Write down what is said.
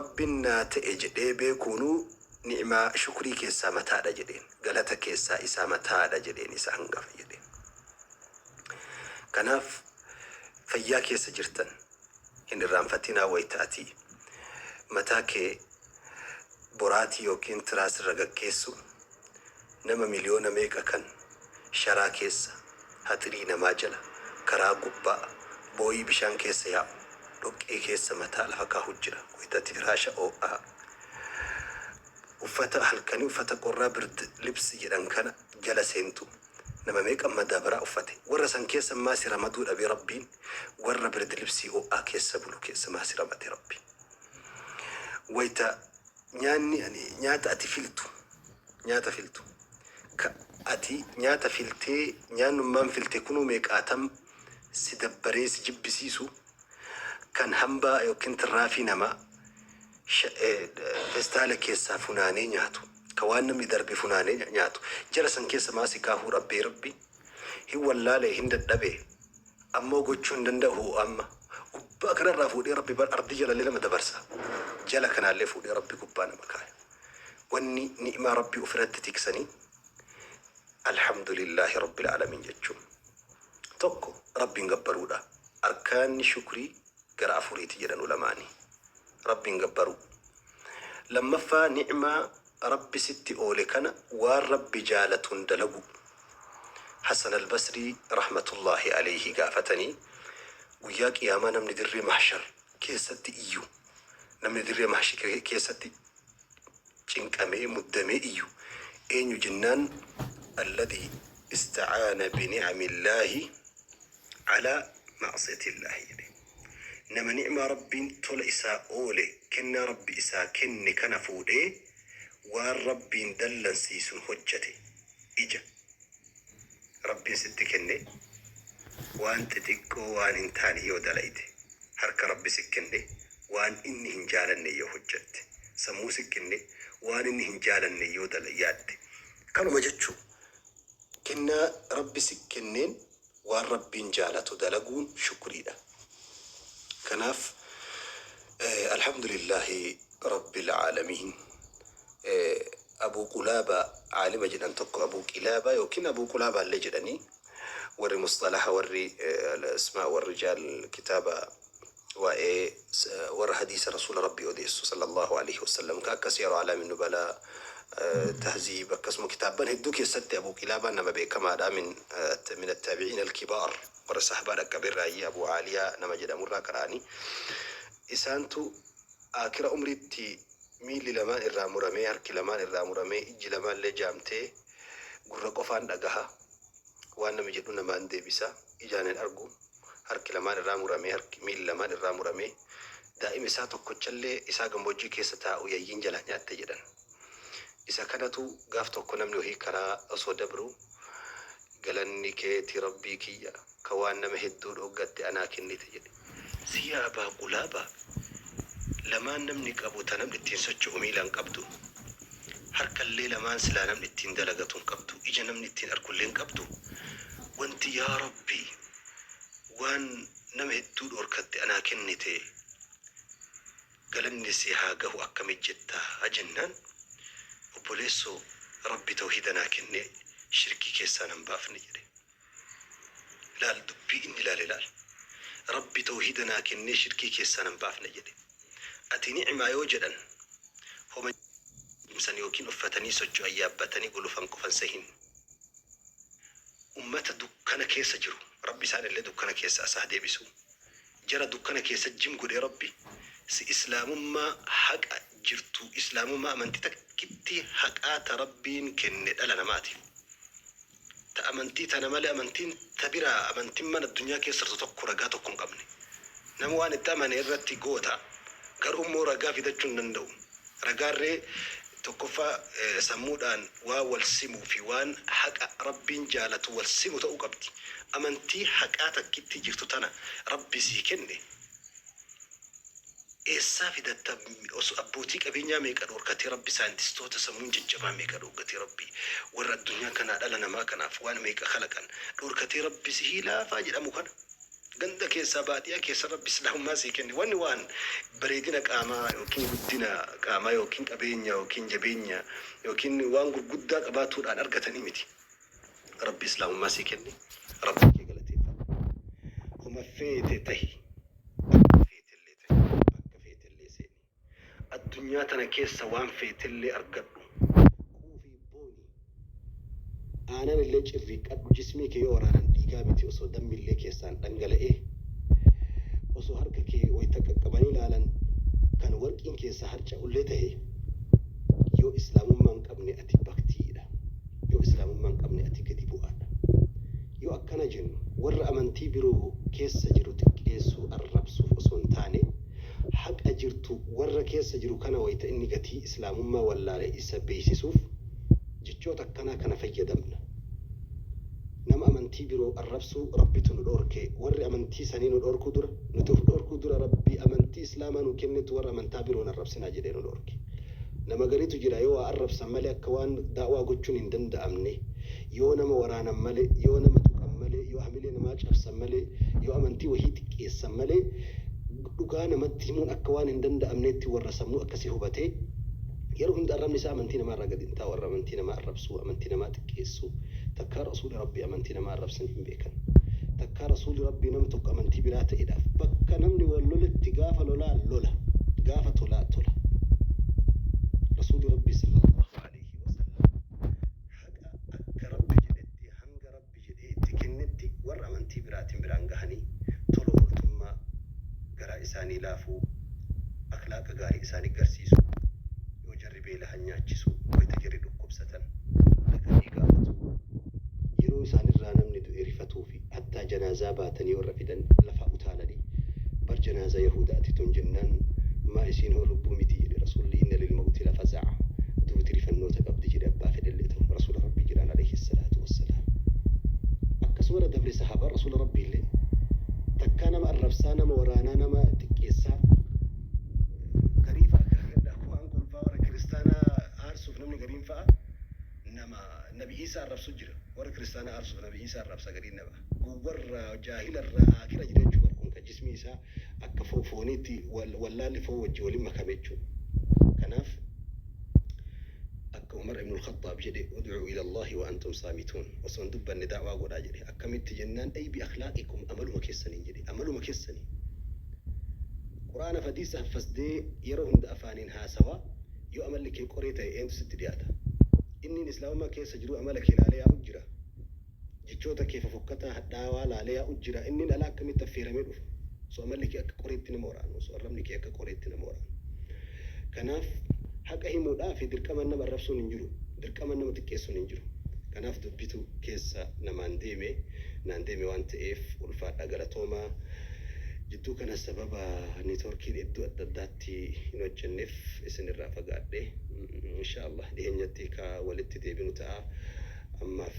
Rabbin naa ta'e jedhee beekuunuu ni'maa shukrii keessaa mataadha jedheen. Galata keessaa isaa mataadha jedheen isa hangafa jedheen. Kanaaf fayyaa keessa jirtan hin irraanfatinaa wayta ati mataa kee boraatii yookiin tiraas irra gaggeessu nama miliyoona meeqa kan sharaa keessa, haxirii namaa jala, karaa gubbaa, booyii bishaan keessa yaa'u, dhoqqee keessa mataa lafa kaahu jira. Wayta ati firaasha oo'aa, uffata halkanii uffata qorraa bird libsi jedhan kana jala seentu nama meeqa madaabaraa uffate. Warra san keessa maa si ramaduu dhabe Rabbiin? Warra bird libsii oo'aa keessa bulu keessa maa si ramade Rabbi? Wayta nyaanni ani nyaata ati filtu nyaata filtu ka ati nyaata filtee nyaannummaan filte kunuu meeqaatam si dabbaree si jibbisiisu kan hambaa yookiin tirraafii namaa festaala keessaa funaanee nyaatu ka waan namni darbe funaanee nyaatu jara san keessa maa si kaahuu dhabbee Rabbi? Hin wallaale hin dadhabe Ammoo gochuu hin danda'u amma. Gubbaa kanarraa fuudhee Rabbi bar ardii jalallee nama dabarsa. Jala kanaallee fuudhee Rabbi gubbaa nama kaaya. Wanni ni'maa Rabbii ofirratti tiksanii Alhamdulillaahi Rabbil Aalamiin jechuun. Tokko Rabbiin gabbaruudha. Arkaanni shukrii gara afuriiti jedhan ulamaani. Rabbiin gabbaruu. Lammaffaa ni'maa Rabbi sitti oole kana waan Rabbi jaalatuun dalaguu. Hasan Albasrii rahmatullaahi aleyhi gaafatanii guyyaa qiyaamaa namni dirree mahshar keessatti iyyu, namni dirree mahshar keessatti cinqamee muddamee iyyu eenyu jennaan alladhii ista'aana bini'amillaahi alaa ma'siyatillaahi jedhe. Nama ni'maa Rabbiin tola isaa oole, kennaa Rabbi isaa kenne kana fuudhee waan Rabbiin dallansiisun hojjate. Ija Rabbiin sitti kenne waan xixiqqoo waan hin taane yoo dalayde, harka Rabbi si kenne waan inni hin jaalanne yoo hojjatte, sammuu si kenne waan inni hin jaalanne yoo yaadde. Kanuma jechuu. Kennaa Rabbi si kenneen waan Rabbiin jaalatu dalaguun shukriidha. Kanaaf Alhamdulillaahi Rabbil Aalamiin. Abuu Qulaabaa aalima jedhan tokko Abuu Qilaabaa yookiin Abuu Qulaabaa illee jedhanii warri musxalaha warri al-asmaa warrijaal kitaaba waa'ee warra hadiisa rasuula Rabbii odeessu sallallahu aleyhi wasallam ka akka siyaru a'laami nubalaa tahziib akkasuma kitaabban hedduu keessatti Abuu Qilaabaan nama beekamaadha min min attaabi'iin alkibaar warra sahabaa dhaqqabe irraayyi Abuu Aaliyaa nama jedhamu irraa qara'anii isaantu aakira umriitti miilli lamaan irraa muramee harki lamaan irraa muramee ijji lamaallee jaamtee gurra qofaan dhagaha waan nami jedhu namaan deebisa ijaan hin argu harki lamaan irraa muramee harki miilli lamaan irraa muramee daa'ima isaa tokkochallee isaa gammoojjii keessa taa'u yayyiin jalaa nyaatte jedhan. Isa kanatu gaaf tokko namni wahii karaa osoo dabruu galanni keeti Rabbii kiyya ka waan nama hedduu dhooggatte anaa kennite jedhe. Si yaa Abaa Qulaabaa lamaan namni qabu ta namni ittiin socho'u miila hin qabdu. Harkallee lamaan silaa namni ittiin dalagatu hin qabdu. Ija namni ittiin arkullee hin qabdu. Wanti yaa Rabbi waan nama hedduu dhoorkatte anaa kennite galanni si haa gahu akkami jetta jennaan obboleessoo Rabbi tawhiida naa kennee shirkii keessaa nan baafne jedhe. Laal dubbii inni laale laal. Rabbi tawhiida naa kennee shirkii keessaa nan baafne jedhe. Ati ni'maa yoo jedhan homa cimsan yookiin uffatanii socho'an yaabbatanii gulufan qofan sehin. Ummata dukkana keessa jiru Rabbi isaan illee dukkana keessa as haa deebisu. Jara dukkana keessa jim godhee Rabbi si islaamummaa haqa jirtu islaamummaa amantii takkittii haqaa ta Rabbiin kenne dhala namaatiif. Ta amantii tana malee amantiin ta biraa amantimmaan addunyaa keessa jirtu tokko ragaa tokko hin qabne. Nama waan itti amane irratti goota. Garuu immoo ragaa fidachuu hin danda'u. Ragaarree tokkoffaa sammuudhaan waan wal simuu fi waan haqa Rabbiin jaalatu wal simu ta'uu qabdi. Amantii haqaa takkittii jirtu tana Rabbi sii kenne eessaa fidatta osoo abbootii qabeenyaa meeqa dhoorkatee Rabbi saayintistoota sammuun jajjabaa meeqa dhooggatee Rabbi warra addunyaa kanaa dhala namaa kanaaf waan meeqa kalaqan dhoorkatee Rabbi sihii laafaa jedhamu kana Ganda keessaa baadiyyaa keessa Rabbi islaamummaa sii kenne. Wanni waan bareedina qaamaa yookiin guddina qaamaa yookiin qabeenya yookiin jabeenya yookiin waan gurguddaa qabaatuudhaan argatanii miti. Rabbi islaamummaa sii kenne. Rabbi kee galateeffadhu. Homa feete tahi. Bakka feetellee tahi. Bakka feetellee seeni. Addunyaa tana keessa waan feetellee argadhu. Quufii booni. Aanan illee cirriiqqadhu. Jismii kee yoo waraanan dhiigaa miti osoo dammi illee keessaan dhangala'ee, osoo harka kee wayta qaqqabanii laalan kan warqiin keessaa harca'ullee tahe, yoo Islaamummaa hin qabne ati baktiidha. Yoo Islaamummaa hin qabne ati gadi bu'aadha. Yoo akkana jennu warra amantii biroo keessa jiru xiqqeessuu, arrabsuuf osoo hin taane, haqa jirtu warra keessa jiru kana wayta inni gatii Islaamummaa wallaale isa beeysisuuf jechoota akkanaa kana fayyadamna. Nama amantii biroo arrabsuu Rabbitu nu dhoorke. Warri amantii sanii nu dhoorkuu dura, nuti of dhoorkuu dura Rabbii amantii Islaamaa nuu kennetu warra amantaa biroo hin arrabsinaa jedhee nu dhoorke. Nama gariitu jira yoo waa arrabsan malee akka waan da'waa gochuun hin danda'amne, yoo nama waraanan malee, yoo nama tuqan malee, yoo hamilee namaa cabsan malee, yoo amantii wahii xiqqeessan malee dhugaa namatti himuun akka waan hin danda'amneetti warra sammuu akkasii hubatee yeroo hunda arrabni isaa amantii namaa irraa gadi hin taa'u. Warra amantii namaa arrabsuu, amantii namaa xiqqeessu, takkaa Rasuuli Rabbii amantii namaa arrabsanii hin beekan. Takkaa Rasuuli Rabbii nama tokko amantii biraa ta'edhaaf bakka namni wal loletti gaafa lolaa lola, gaafa tolaa tola. Rasuuli Rabbii sallallahu aleyhi wasallam haqa akka Rabbi jedhetti hanga Rabbi jedhee itti kennetti warra amantii biraatiin biraan gahanii tola ooltummaa, garaa isaanii laafuu, akhlaaqa gaarii isaanii garsiisuu, yoo jarri beelahan nyaachisuu, wayta jarri dhukkubsatan dhaqanii gaafatuu, yeroo isaanirraa namni du'e rifatuufi hattaa janaazaa baatanii warra fidan lafaa utaalanii bar janaazaa yahuudaati tun jennaan maa isiin hoo lubbuu mitii jedhe Rasuulli inna lilmawti lafaza'a duuti rifannoota qabdi jedhe abbaa fedhellee tahu Rasuula Rabbii jedhaan aleyhi salaatu wassalaam. Akkasumara dabre sahaabaan Rasuula Rabbiillee takkaa nama arrabsaa nama waraanaa nama xiqqeessaa garii fa'a waan kolfaa warra kiristaanaa aarsuuf namni gariin fa'a nama Nabi Iisaa arrabsu jira. Warra kiristaanaa aarsuuf Nabi Iisaa arrabsa gariin nama gowwarraa jaahilarraa aakira jira jechuu bar kun ka jismii isaa akka fooniitti wallaalli foon wajji waliin makame jechuu. Kanaaf akka Umar ibnul Khaxxaab jedhe ud'uu ila Allaahi wa antum saamituun osoo hin dubbanne da'waa godhaa jedhe. Akkamitti jennaan ay bi akhlaaqikum amaluma keessaniin jedhe. Amaluma keessaniin. Qur'aanaf hadiisa haffasdee yeroo hunda afaaniin haasawaa yoo amalli kee qoree ta'e eentu sitti dhiyaata? Inniin islaamummaa keessa jiruu amala kee laalee yaa'u jira. Jechoota kee fofokkataa hadhaawaa laalee yaa'u jira. Inniin alaa akkamitti affeeramee dhufa? Osoo amalli kee akka qoreetti nama waraanu, osoo arrabni kee akka qoreetti nama waraanu. Kanaaf haqa himuudhaafi dirqamaan nama arrabsuun hin jiru. Dirqamaan nama xiqqeessuun hin jiru. Kanaaf dubbitu keessa namaan deeme, naan deeme waan ta'eef ulfaadhaa galatoomaa. Jidduu kana sababa networkiin iddoo adda addaatti hin hojjenneef isin irraa fagaadhe. Inshaa Allah dhiheenyatti ka walitti deebinu ta'a. Ammaaf.